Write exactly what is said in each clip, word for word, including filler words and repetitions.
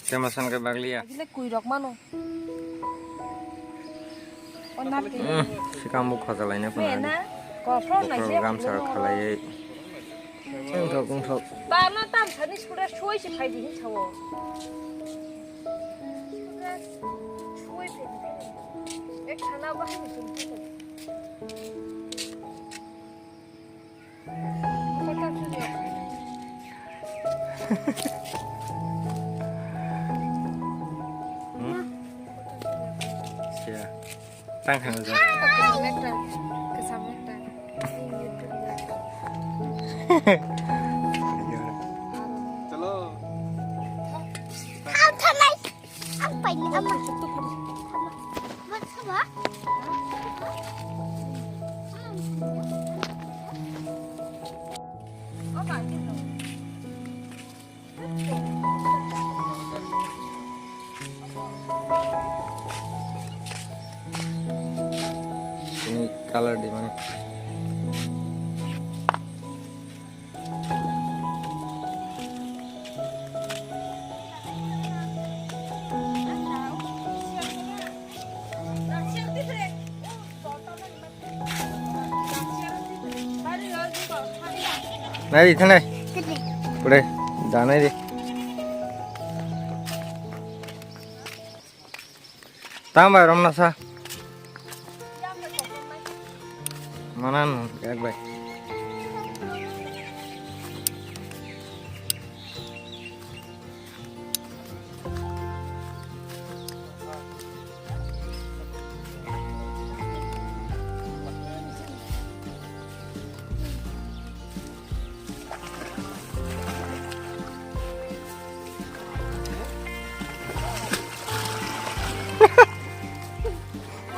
Kemasan ke baglia. Gile kui rok mano. O nat ke. Hmm, sikam bo khoja laina phone. Me na. Ko phone na Bokhorok je. Gamsa rok khalaiwi. Wngthok, wngthok. Ba na tam sani sura soi se phai di hin sawo. Soi phai di. Ek sana ba hin sun phai di. Hmm? Siya. Tang khana ja. Kesam ekta. Kesam ekta. Chalo. Ang thanai. Ang paini ama. Ama. Ama sama. Ini color di mana? Nai di, thanai. Pure, janai di. Tang bai rom nasa. Mana no, ek bai.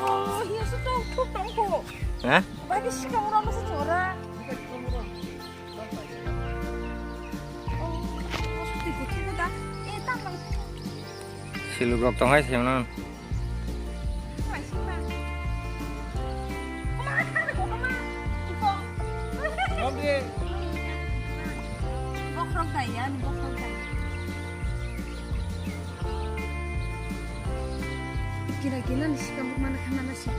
Oh, iya, sudah, tuh, tongko. Hah? Bagi si kamu rano sejora. Oh, sudah, tuh, tuh, dah. Eh, tambah. Siluk rok tong hai, seng non. Bokhorok dai ya, bokhorok dai. Kira kira ni sikam mana khana nasi.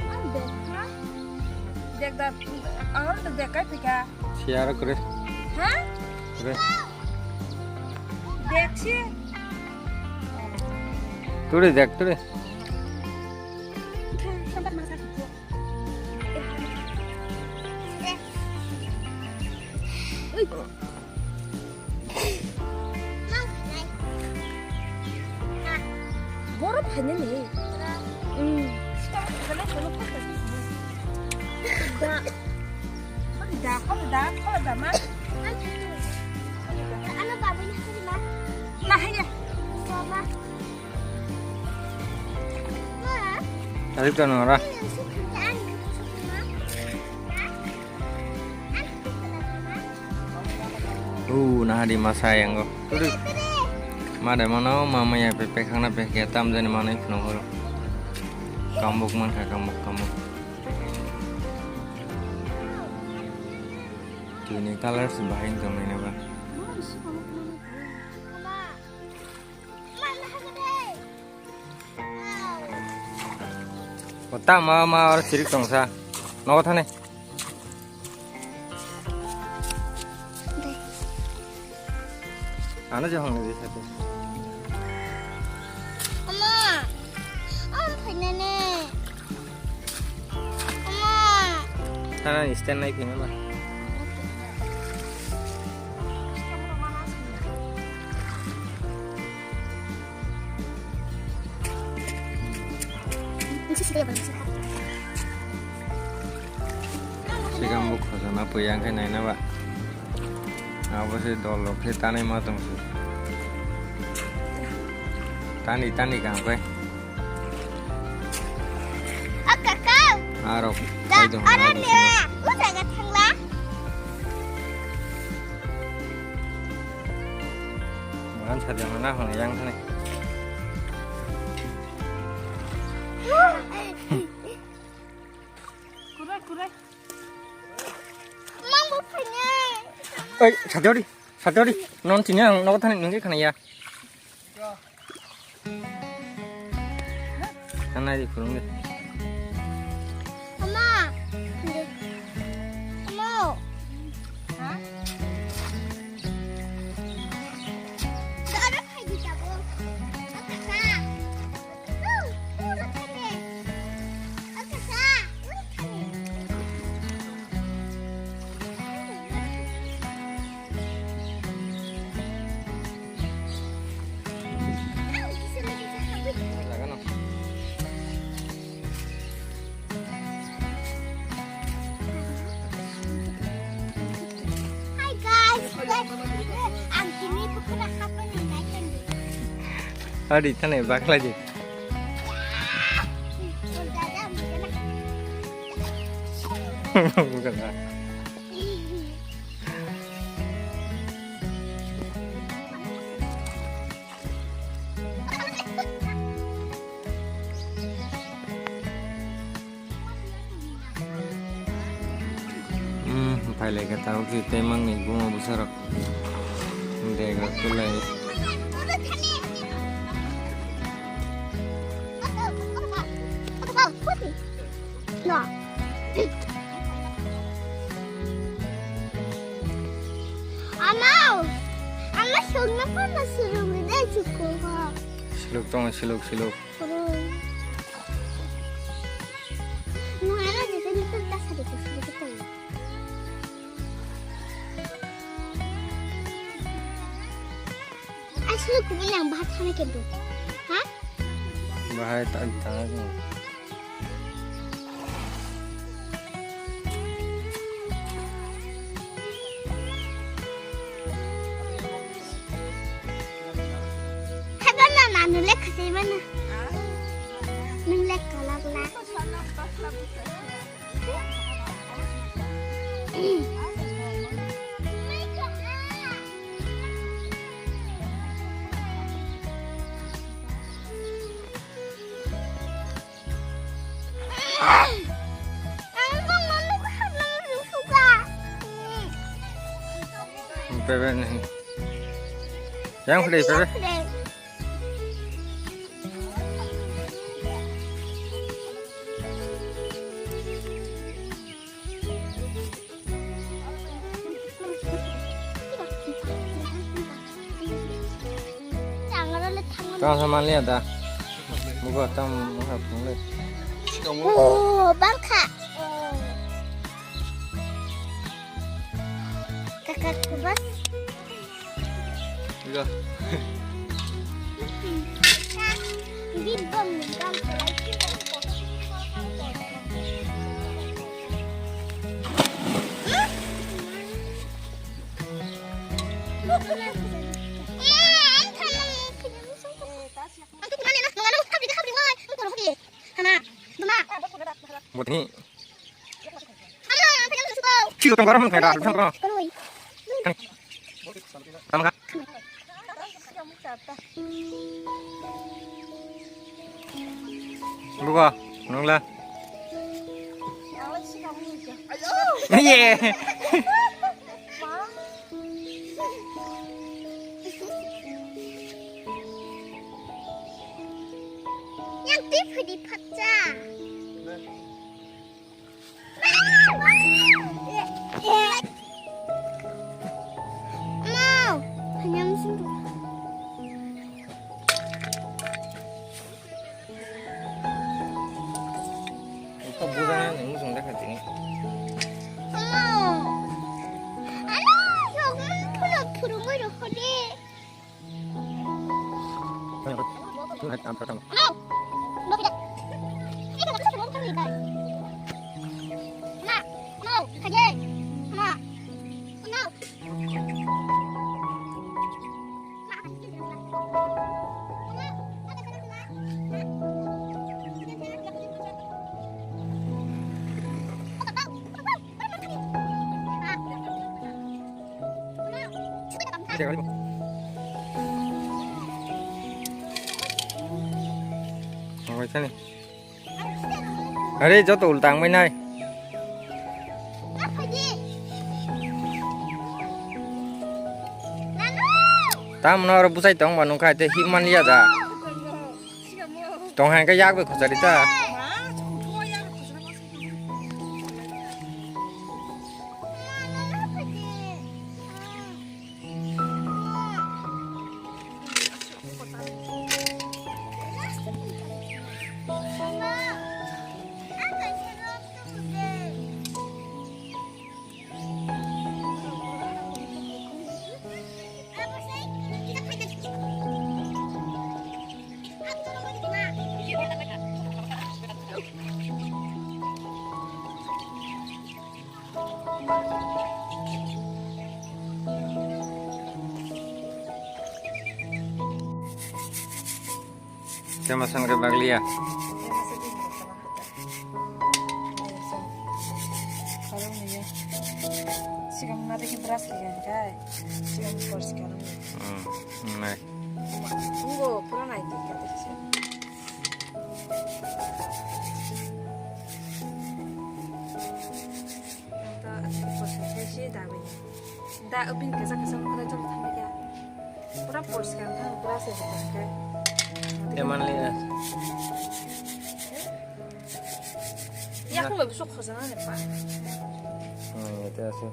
Ang dekha. Dek da, ang dekha pika. Siya aro kore. Ha? Kore. Dekchi. Turi dek, turi. Ui. Borok phainani. Hmm. Da. Da, kau da, kau da ma. Ano babu ni ma. Nah, ya. Mama. Ma. Tadi tu nora. Ini yang suka, ini yang suka, Ma. Uh, nah di masa yang go. Tuh. Mada mana mama ya pepe khangna pepe tam jani mana ikhno horo. Kambuk man kha kambuk kambuk. Tini color se bahai tong nai ba. Kota ma ma or sirik tong sa. Nogo thane. Ano je hong de sate. Ama, ang phainani. Ama. Thana ni stand nai phina ba. Sikam bo khojana pui ang khe naina ba. Abo se dol rok khe tanwi ma tong se. Tani tani kang khe. O kaka. Arok. Da, khai dong, aro arok ne. Ujaga thangla. Makan sadiyang na hong yang thani. Kurai, kurai. Oi, sadiori, sadiori, non tini ang nogo thani nungke khana ya. Thang nai di, khulum di. Ama. Ama. Ha? Dara khai di tabo. Akasa. Oh, oh, lo khai di. Akasa. Lo khai di. Hi guys, guys, ang tini pukul apa nih naik kan? Adi, tane bakla di. Bukan lah. Hmm, phai lai khe tabuk si tei mangni buma bwsarok dega kwlai. No. Ama, ama sungna pana surung ni dai chukko ha. Siluk tongo, siluk, siluk. Surung. Nung ana jete ni pun ta sari ko sari ko tongo. Asli kubun yang bahat sana kedo. Ha? Bahai tak tak. Haba mama, nung lek khasai mana? Nung lek kolak la. Bebe nih. Yang sudah bebe. Tamo sa manliya da. Mugo tam muha pungle. Oh, bangkha. Kakak kubas. Iga. Botni. Silo tong garam thai da, thang ko. Thang ka. Bugo, nungla. Ye. Yang tip di phacha. Mau, hanya musim tu. Kok bukan yang musim dah katini. Mau. Alah, yang mana pura pura mau rohde. Are, joto ulta ang mai nai. Tamno oro bwsai tong ba nungkha te himman liya da. Tong hai khe yak bai khosari ta. Kemasan ke baglia. Sigang na deki brush ke gan kai. Sigang poriskar. Hmm, nai. Tunggu, pura nai di kata si. Yang ta asli poriskar kai si da bini. Da ubin kesa kesa mukha jom thamika. Pura poriskar kan pura se bukan kai. Eman le. Ya aku lebih sok khosana ne pa. Hmm, itu asli.